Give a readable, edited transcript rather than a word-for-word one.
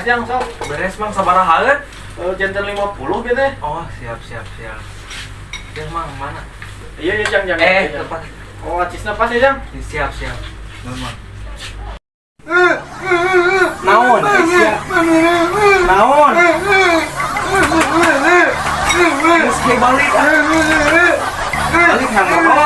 Jang, sok. Beres, Mang, sabaraha? Eh, janten 50 gitu ya. Oh, siap siap siap. Ya, Mang, mana? Iya, Jang, Jang. Eh, Jang. tepat. Oh, acisna pas ya, Jang. Siap siap. Nuhun, Mang. Naon? Sia? Naon? Geus ge balik ah. Balik, hayang motor.